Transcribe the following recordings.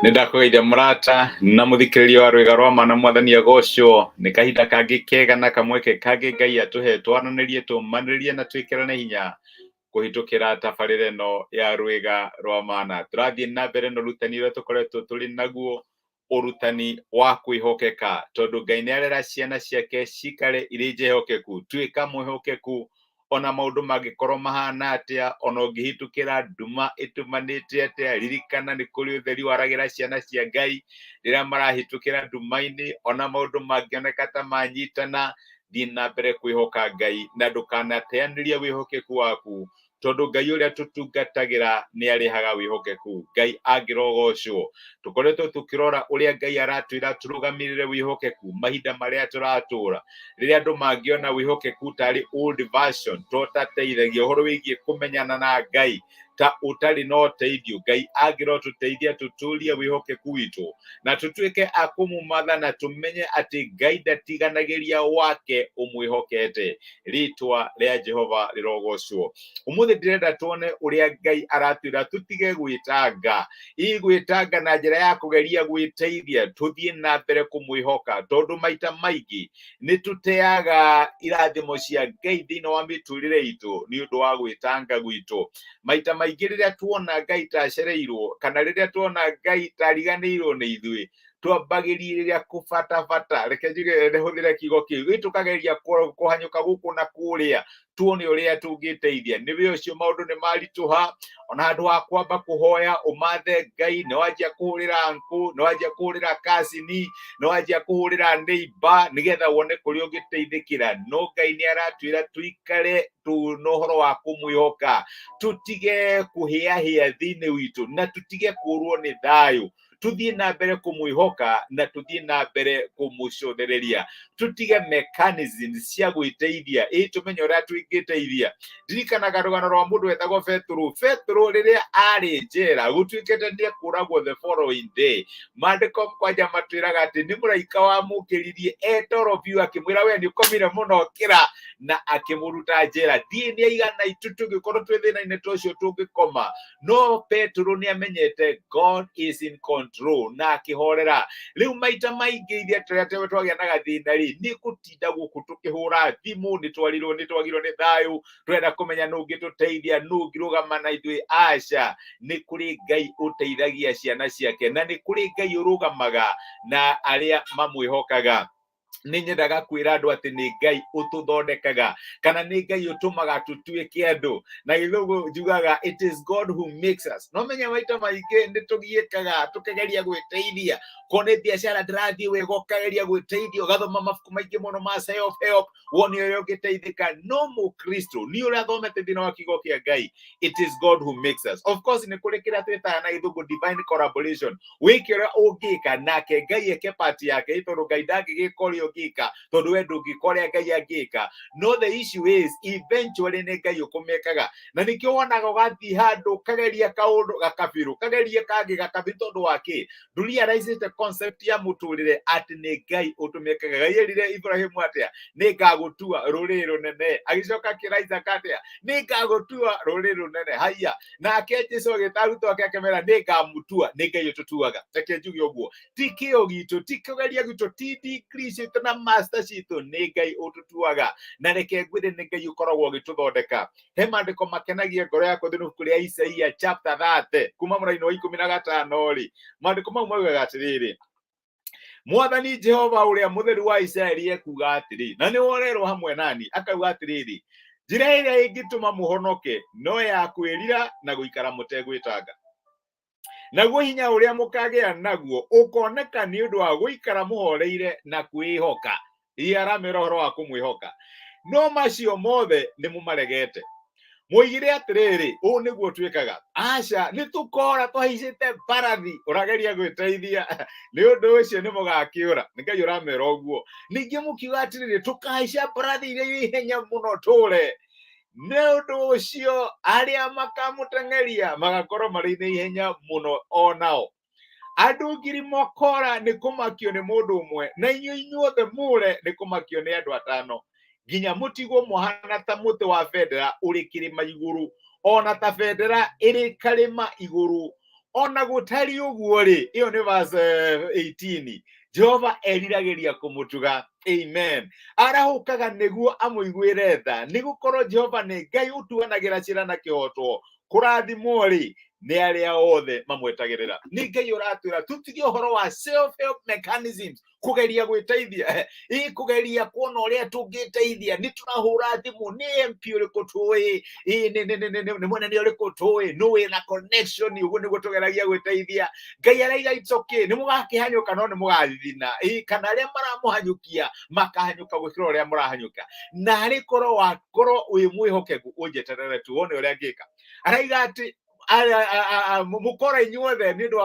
Nĩ ndakũgeithia mũrata na mũthikĩrĩria wa rwĩga rwa mana, Mwathani agocwo. Nĩ kahinda kangĩ kega na kamweke kangĩ Ngai atũhe twaranĩrie, tũmanĩrĩrie na twĩkĩrane hinya kũhĩtũkĩra tabarĩra ĩno ya rwĩga rwa mana. Tũrathiĩ na mbere na ũrutani ũrĩa tũkoretwo tũrĩ naguo, ũrutani wa kwĩhokeka, tondũ Ngai nĩ arera ciana ciake cikare irĩ njĩhokeku. Tuĩka mwĩhokeku ona maũndũ mangĩkorwo mahana atĩa, ona ũngĩhĩtũkĩra nduma ĩtumanĩte atĩa, ririkana nĩ kũrĩ ũtheri waragĩra ciana cia Ngai rĩrĩa marahĩtũkĩra nduma-inĩ. Ona maũndũ mangĩoneka ta manyitana, thiĩ na mbere kwĩhoka Ngai na ndũkanateanĩrie wĩhokeku waku, tondũ Ngai ũrĩa tũtungatagĩra nĩ arĩhaga wĩhokeku. Ngai angĩrogocwo. Tũkoretwo tũkĩrora ũrĩa Ngai aratwĩra tũrũgamĩrĩre wĩhokeku mahinda marĩa tũratũra, rĩrĩa andũ mangĩona wĩhokeku tarĩ old version, to tateithagia ũhoro wĩgiĩ kũmenyana na Ngai ta ũtarĩ na ũteithio. Ngai angĩrotũteithia tũtũrie wĩhokeku witũ na tũtuĩke a kũmũmatha, na tũmenye atĩ Ngai ndatiganagĩria wake ũmwĩhokete. Rĩtwa rĩa Jehova rĩrogocwo. Ũmũthĩ ndĩrenda tuone ũrĩa Ngai aratwĩra tũtige gwĩtanga, ii gwĩtanga na njĩra ya kũgeria gwĩteithia, tũthiĩ na mbere kũmwĩhoka, tondũ maita maingĩ nĩ tũteaga irathimo cia Ngai thĩinĩ wa mĩtũrĩre itũ nĩ ũndũ wa gwĩtanga gwitũ. Maita maingĩ rĩrĩa tuona Ngai tacereirwo, kana rĩrĩa tuona Ngai tariganĩirwo nĩ ithuĩ, twambagĩrĩria kũbatabata, reke njuge hũthĩre kiugo kĩu, ĩ tũkageria kũhanyũka gũkũ na kũrĩa tuone ũrĩa tũngĩteithia. Nĩ wĩ ũcio maũndũ nĩ maritũha, ona handũ ha kwamba kũhoya ũmathe Ngai, nĩ wanjia kũhũrĩra nkũ, nĩ wanjia kũhũrĩra kacini, nĩ wanjia kũhũrĩra neighbor nĩgetha wone kũrĩa ũngĩteithĩkĩra. No Ngai nĩ aratwĩra tũikare na ũhoro wa kũmwĩhoka, tũtige kũhĩahĩa thĩinĩ witũ na tũtige kũrwo nĩ thayũ. Tuthiĩ na mbere kũmwĩhoka na tuthiĩ na mbere kũmũcothereria, tũtige mechanisms cia gwĩteithia, ĩ tũmenye ũrĩa twĩngĩteithia. Ndirikanaga rũgano rwa mũndũ wetagwo Betũrũ. Betũrũ rĩrĩa arĩ njera gũtuĩkĩte nĩ ekũragwo the following day, maandĩko kwanja matwĩraga atĩ nĩ mũraika wamũkĩririe etoro biũ, akĩmwĩra, "We nĩ ũkomire mũno, kĩra," na akĩmũruta njera. Thiĩ nĩ aigana itũ tũngĩkorwo twĩ thĩna-inĩ ta ũcio tũngĩkoma? No Petero nĩ amenyete God is in control na akĩhorera. Rĩu maita maingĩ ithuĩ tũrĩa twagĩa na gathĩna rĩ, nĩ gũtinda gũkũ tũkĩhũra thimũ, nĩ twarirwo, nĩ twagirwo nĩ thayũ, tũrenda kũmenya nũ ũngĩtũteithia, nũ ũngĩrũgama na ithuĩ. Aca, nĩ kũrĩ Ngai ũteithagia ciana ciake, na nĩ kũrĩ Ngai ũrũgamaga na arĩa mamwĩhokaga. Nĩ nyendaga kwĩra andũ atĩ nĩ Ngai ũtũthondekaga, kana nĩ Ngai ũtũmaga tũtuĩke andũ. Na Gĩthũngũ njugaga, "It is God who makes us." No menya maita maingĩ nĩ tũgiĩkaga tũkĩgeria gwĩteithia. Ko nĩ biacara ndĩrathiĩ wega, ũkageria gwĩteithia, ũgathoma mabuku maingĩ mũno ma self help wone ũrĩa ũngĩteithĩka. No mũkristo nĩ ũrĩa athomete thĩinĩ wa kiugo kĩa Ngai, it is God who makes us. Of course nĩ kũrĩ kĩrĩa twĩtaga na Gĩthũngũ divine collaboration, wĩke ũrĩa ũngĩka nake Ngai eke part yake, tondũ Ngai ndangĩgĩka ũrĩa ũngĩka, tondũ we ndũngĩka ũrĩa Ngai angĩka. No the issue is, eventually nĩ Ngai ũkũmĩkaga, na nĩkĩo wonaga ũgathiĩ handũ ũkageria kaũndũ gakabirũ, kagerie kangĩ gakabirũ, tondũ wa kĩ? Ndũrealizĩte concept ya mũtũrĩre atĩ nĩ Ngai ũtũmĩkaga. Ngai erire Ibrahimu atĩa? "Nĩ ngagũtua rũrĩrĩ rũnene." Agĩcoka akĩra Isaka atĩa? "Nĩ ngagũtua rũrĩrĩ rũnene." Haiya, nake Jesu agĩta arutwo ake akĩmera, "Nĩ ngamutua." Nĩ Ngai ũtũtuaga. Reke njuge ũguo, ti kĩo gitũ, ti kũgeria gwitũ, ti degree citũ na master citũ, nĩ Ngai ũtũtuaga. Na reke ngwĩre, nĩ Ngai ũkoragwo ũgĩtũthondeka. He maandĩko makenagia ngoro yakwa thĩinĩ ibuku rĩa Isaia chapter 30 kuma mũraini wa 15 rĩ, maandĩko mau maugaga atĩrĩrĩ, "Mwathani Jehova ũrĩa Mũtheru wa Isiraeli ekuga atĩrĩ," na nĩ worerwo hamwe nani, akauga atĩrĩrĩ, "Njĩra ĩrĩa ĩngĩtũma mũhonoke no ya kwĩrira na gũikara mũtegwĩtanga. Naguo hinya ũrĩa mũkagĩa naguo ũkoneka nĩ ũndũ wa gũikara mũhoreire na kwĩhoka." Iye aramera ũhoro wa kũmwĩhoka. "No macio mothe nĩ mũmaregete. Mũigire atĩrĩrĩ, 'Ũũ nĩguo twĩkaga. Aca, nĩ tũkora tũhaicĩte mbarathi.' Ũrageria gwĩteithia, nĩ ũndũ ũcio nĩ mũgakĩũra." Nĩ Ngai ũramera ũguo. "Ningĩ mũkiuga atĩrĩrĩ, 'Tũkahaica mbarathi iria irĩ ihenya mũno tũre.' Nĩ ũndũ ũcio arĩa makamũteng'eria magakorwo marĩ na ihenya mũno o nao. Andũ ngiri mokora nĩ kũmakio nĩ mũndũ ũmwe, na inyuĩ inyuothe mũre nĩ kũmakio nĩ andũ atano, nginya mũtigwo mũhana ta mũtĩ wa bendera ũrĩ kĩrĩma igũrũ, ona ta bendera ĩrĩ karĩma igũrũ, Ona gũtariĩ ũguo rĩ, ĩyo nĩ verse 18. Jehova eriragĩria kũmũtuga. Amen. Arahũkaga nĩguo amũiguĩre tha, nĩ gũkorwo Jehova nĩ Ngai ũtuanagĩra ciira na kĩhooto. Kũrathimwo rĩ, nĩ arĩa othe mamwetagĩrĩra. Nĩ Ngai ũratwĩra tũtige ũhoro wa self help mechanisms, kũgeria gwĩteithia, ĩ kũgeria kuona ũrĩa tũngĩteithia. Nĩ tũrahũra thimũ, nĩ MP ũrĩkũ tũĩ, ĩ nĩ mũnene ũrĩkũ tũĩ, nũ wĩna connection. Ũguo nĩguo tũgeragia gwĩteithia. Ngai araiga it's okay, nĩ mũgakĩhanyũka no nĩ mũgathithina, ĩ kana arĩa maramũhanyũkia makahanyũka gũkĩra ũrĩa mũrahanyũka. Na arĩ korwo wakorwo wĩ mwĩhokeku, ũnjeterere tu wone ũrĩa ngĩka. Araiga atĩ mũkora inyuothe nĩ ũndũ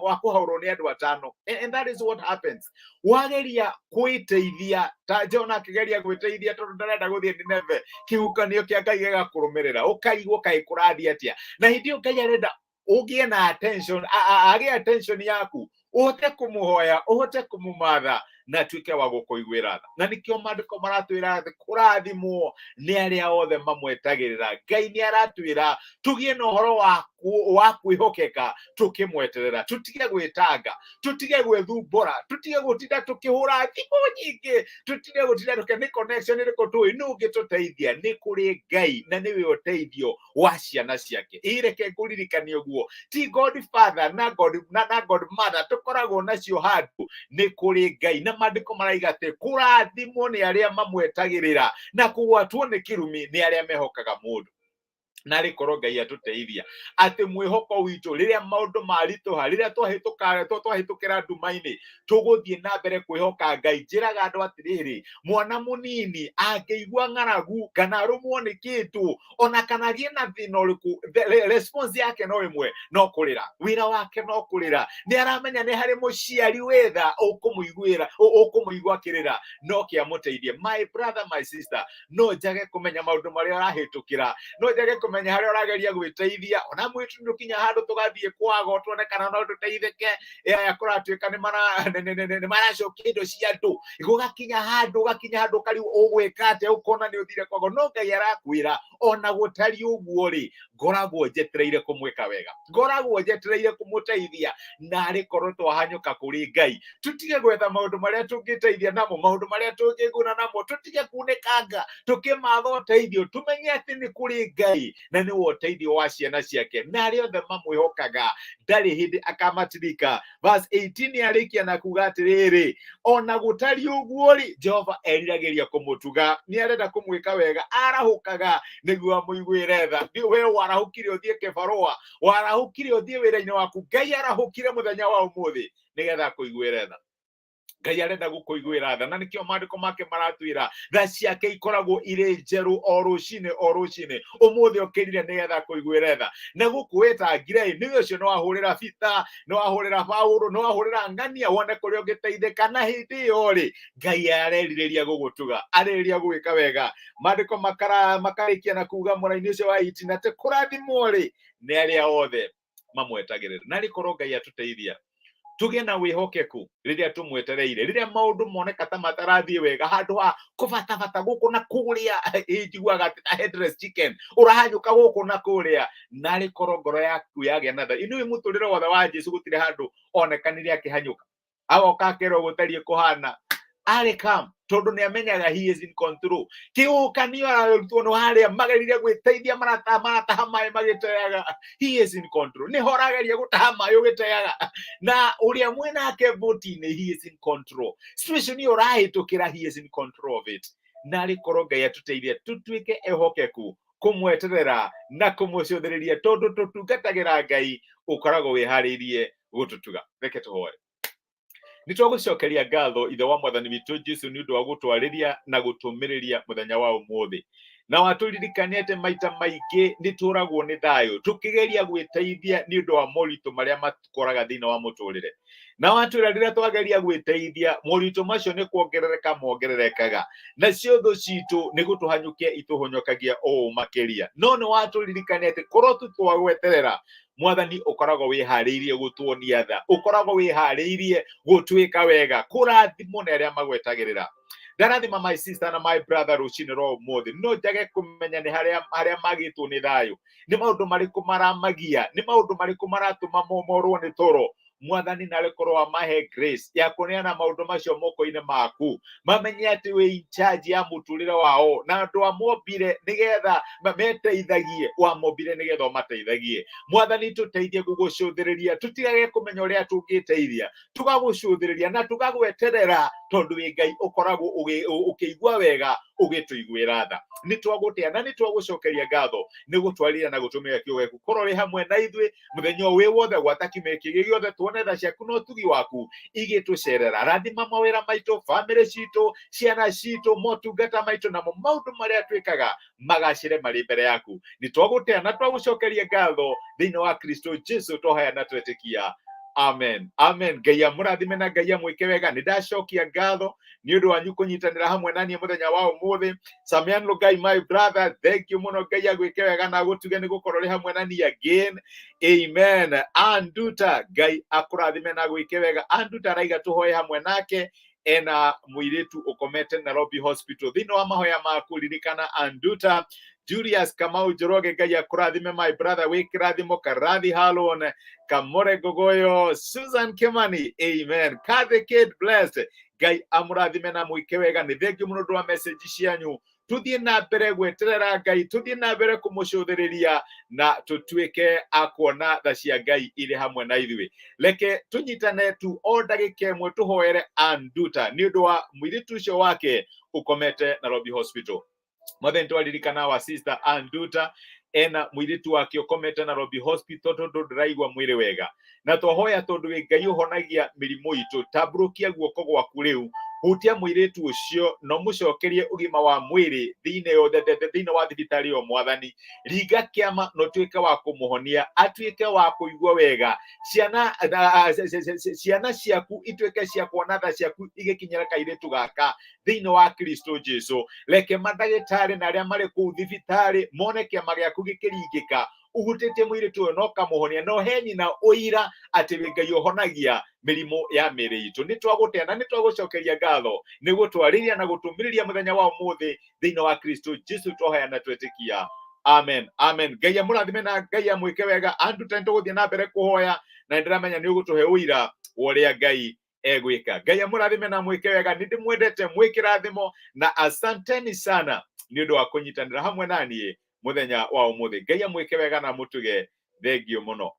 wa kũhaũrwo nĩ andũ atano. And that is what happens wageria kwĩteithia, ta Jona akĩgeria gwĩteithia tondũ ndarenda gũthiĩ Nineve. Kĩhukanio kĩa Ngai gĩgakũrũmĩrĩra, ũkaigwo kaĩ kũrathiĩ atĩa. Na hĩndĩ ĩyo Ngai arenda ũgĩe na attention, agĩe attention yaku, ũhote kũmũhoya, ũhote kũmũmatha, na atuĩke wa gũkũiguĩra tha. Na nĩkĩo maandĩko maratwĩra atĩ kũrathimwo nĩ arĩa othe mamwetagĩrĩra. Ngai nĩ aratwĩra tũgĩe na ũhoro wa kwĩhokeka tũkĩmweterera, tũtige gwĩtanga, tũtige gwĩthumbũra, tũtige gũtinda tũkĩhũra thimũ nyingĩ, tũtige gũtinda tũkĩ nĩ connection ĩrĩkũ tũĩ nũ ũngĩtũteithia. Nĩ kũrĩ Ngai, na nĩwe ũteithio wa ciana ciake. Ireke ngũririkanie ũguo, ti godfather na godmother tũkoragwo nacio handũ, nĩ kũrĩ Ngai. Na maandĩko maraiga atĩ kũrathimwo nĩ arĩa mamwetagĩrĩra, na kũgwatwo nĩ kĩrumi nĩ arĩa mehokaga mũndũ. Na rĩkorwo Ngai atũteithia atĩ mwĩhoko witũ rĩrĩa maũndũ maritũha, rĩrĩa twahĩtũkĩra nduma-inĩ, tũgũthiĩ na mbere kwĩhoka Ngai. Njĩraga andũ atĩrĩrĩ, mwana mũnini angĩigua ng'aragu kana arũmwo nĩ kĩndũ, ona kana agĩe na thĩna ũrĩkũ, response yake no ĩmwe, no kũrĩra. Wĩra wake no kũrĩra. Nĩ aramenya nĩ harĩ mũciari wĩtha ũkũmũiguĩra, ũkũmũigua akĩrĩra, no kĩamũteithie. My brother, my sister, no njage kũmenya maũndũ marĩa ũrahĩtũkĩra, no njage kũmenya harĩa ũrageria gwĩteithia. Ona mwĩtu nĩ handũ tũgathiĩ kwago tuone kana no tũteithĩke. Aya kũratuĩka nĩ maracokia indo cia andũ, gũgakinya handũ, ũgakinya handũ ũkarigwo ũgwĩka atĩa, ũkona nĩ ũthire kwago. No Ngai arakwĩra ona gũtariĩ ũguo rĩ, ngoragwo njetereire kũmwĩka wega, ngoragwo njetereire kũmũteithia. Na arĩ korwo twahanyũka kũrĩ Ngai, tũtige gwetha maũndũ marĩa tũngĩteithia namo, maũndũ marĩa tũngĩguna namo, tũtige kunĩkanga tũkĩmatha ũteithio, tũmenye atĩ nĩ kũrĩ Ngai, na nĩwe ũteithio wa ciana ciake, na arĩa othe mamwĩhokaga ndarĩ hĩndĩ akamatirika. Verse 18 yarĩkia na kuga atĩrĩrĩ, ona gũtariĩ ũguo rĩ, Jehova eriragĩria kũmũtuga, nĩ arenda kũmwĩka wega, arahũkaga nĩguo amũiguĩre tha. We warahũkire ũthiĩ kĩbarũa, warahũkire ũthiĩ wĩra-inĩ waku, Ngai arahũkire mũthenya wa ũmũthĩ nĩgetha akũiguĩre tha. Ngai arenda gũkũiguĩra tha, na nĩkĩo maandĩko make maratwĩra tha ciake ikoragwo irĩ njerũ o rũcinĩ o rũcinĩ. Ũmũthĩ ũkĩrire nĩgetha akũiguĩre tha. Na gũkũ wĩtangire ĩ, nĩwe ũcio nĩ wahũrĩra Bita, nĩ wahũrĩra Paũlũ, nĩ wahũrĩra ng'ania wone kũrĩa ũngĩteithĩka. Na hĩndĩ ĩyo rĩ, Ngai arerirĩria gũgũtuga, arerirĩria gũgwĩka wega. Maandĩko makarĩkia na kuga mũraini ũcio wa 18 atĩ kũrathimwo rĩ nĩ arĩa othe mamwetagĩrĩra. Na rĩkorwo Ngai atũteithia tũgĩe na wĩhokeku rĩrĩa tũmwetereire, rĩrĩa maũndũ moneka ta matarathiĩ wega, handũ ha kũbatabata gũkũ na kũrĩa, njiguaga atĩ ta headless chicken ũrahanyũka gũkũ na kũrĩa. Na rĩkorwo ngoro yaku yagĩa na tha. Inĩ mũtũrĩre wothe wa Jesu gũtirĩ handũ onekanire akĩhanyũka, agoka akerwo gũtariĩ kũhana, arĩ calm tondũ nĩ amenyaga he is in control. Kĩhuhũkanio ararutwo nĩ harĩa magerire gwĩteithia, marataha marataha maĩ magĩteaga, he is in control. Nĩho ũrageria gũtaha maĩ ũgĩteaga na ũrĩa mwĩnake boti-inĩ, he is in control. Situation ĩyo ũrahĩtũkĩra, he is in control of it. Na rĩkorwo Ngai atũteithie tũtuĩke ehokeku kũmweterera na kũmũcũthĩrĩria, tondũ tũtungatagĩra Ngai ũkoragwo wĩharĩirie gũtũtuga. Reke tũhoe. Nĩ twagũcokeria ngatho, Ithe wa Mwathani witũ Jesu, nĩ ũndũ wa gũtwarĩria na gũtũmĩrĩria mũthenya wa ũmũthĩ, na watũririkania atĩ maita maingĩ nĩ tũragwo nĩ thayũ tũkĩgeria gwĩteithia nĩ ũndũ wa moritũ marĩa matũkoraga thĩinĩ wa mũtũrĩre. Na watwĩra rĩrĩa twageria gwĩteithia, moritũ macio nĩ kuongerereka mongererekaga, nacio thũ citũ nĩ gũtũhanyũkia itũhonyokagia ũũ makĩria. No nĩ watũririkania atĩ korwo tu twagweterera, Mwathani, ũkoragwo wĩharĩirie gũtuonia tha, ũkoragwo wĩharĩirie gũtwĩka wega. Kũrathimwo nĩ arĩa magwetagĩrĩra. Ndarathima my sister na my brother rũcinĩ rwa ũmũthĩ. No njage kũmenya nĩ harĩa harĩa magĩtwo nĩ thayũ, nĩ maũndũ marĩkũ maramagia, nĩ maũndũ marĩkũ maratũma morwo nĩ toro. Mwathani, narĩ korwo wamahe grace ya kũneana maũndũ macio moko-inĩ maku, mamenye atĩ wĩ in charge ya mũtũrĩre wao, na andũ amombire nĩgetha meteithagie, wamombire nĩgetha ũmateithagie. Mwathani, tũteithie gũgũcũthĩrĩria, tũtigage kũmenya ũrĩa tũngĩteithia, tũgagũcũthĩrĩria na tũgagweterera, tondũ wĩ Ngai ũkoragwo ũkĩigua wega ũgĩtũiguĩra tha. Nĩ twagũtĩa na nĩ twagũcokeria ngatho nĩ gũtwarĩra na gũtũmĩra kiugo gĩaku. Korwo ũrĩ hamwe na ithuĩ mũthenya ũyũ wĩ wothe, gwata kiumia gĩkĩ gĩothe, tuone tha ciaku na ũtugi waku igĩtũcerera. Rathima mawĩra maitũ, bamĩrĩ citũ, ciana citũ, motungata maitũ, namo maũndũ marĩa twĩkaga magacĩre marĩ mbere yaku. Nĩ twagũtĩa na twagũcokeria ngatho thĩinĩ wa Kristo Jesu twahoya na twetĩkia, amen, amen. Ngai amũrathime na Ngai amwĩke wega. Nĩ ndacokia ngatho nĩ ũndũ wanyu kũnyitanĩra hamwe na niĩ mũthenya wa ũmũthĩ. Samian Lugai, my brother, thank you mũno. Ngai agwĩke wega na agũtuge nĩ gũkorwo ũrĩ hamwe na niĩ again, amen. Anduta, Ngai akũrathime na agwĩke wega. Anduta araiga tũhoe hamwe nake, ena mũirĩtu ũkomete Nairobi Hospital. Thĩinĩ wa mahoya maku ririkana Anduta. Julius Kamau Njoroge, Ngai akũrathime my brother, wĩ kĩrathimo. Karathi Halon Kamore Gogoyo, Susan Kimani, amen. Kathy Kate Blessed, Ngai amũrathime na mwĩke wega. Nĩ thengiũ mũno ũndũ wa message cianyu. Tuthiĩ na mbere gweterera Ngai, tuthiĩ na mbere kũmũcũthĩrĩria na tũtuĩke a kuona tha cia Ngai irĩ hamwe na ithuĩ. Reke tũnyitane tu o ndagĩka ĩmwe tũhoere Anduta nĩ ũndũ wa mũirĩtu ũcio wake ũkomete Nairobi Hospital. Mwathani, twaririkana wa sister Anduta ena mũirĩtu wake ũkomete Nairobi Hospital tondũ ndĩraigua mwĩrĩ wega, na twahoya tondũ wĩ Ngai ũhonagia mĩrimũ itũ, tambũrũkia guoko gwaku rĩu, hutia mũirĩtu ũcio na ũmũcokerie ũgima wa mwĩrĩ thĩinĩ wa thibitarĩ ĩyo. Mwathani, ringa kĩama na ũtuĩke wa kũmũhonia, atuĩke wa kũigua wega. Ciana ciaku ituĩke cia kuona tha ciaku igĩkinyĩra kairĩtu gaka thĩinĩ wa Kristo Jesu. Reke mandagĩtarĩ na arĩa marĩ kũu thibitarĩ mone kĩama gĩaku gĩkĩringĩka ũhutĩtie mũirĩtu ũyũ na ũkamũhonia, na ũhe nyina ũira atĩ wĩ Ngai ũhonagia mĩrimũ ya mĩĩrĩ itũ. Nĩ twagũtĩa na nĩ twagũcokeria ngatho nĩ gũtwarĩria na gũtũmĩrĩria mũthenya wa ũmũthĩ. Thĩinĩ wa Kristo Jesu twahoya na twetĩkia, amen, amen. Ngai amũrathime na Ngai amwĩke wega. Anduta, nĩ tũgũthiĩ na mbere kũhoya na nĩ ndĩramenya nĩ ũgũtũhe ũira wa ũrĩa Ngai egwĩka. Ngai amũrathime na mwĩke wega. Nĩ ndĩmwendete, mwĩkĩrathimo na asanteni sana nĩ ũndũ wa kũnyitanĩra hamwe na niĩ mũthenya wa ũmũthĩ. Ngai amwĩke wega na mũtuge. Thengio mũno.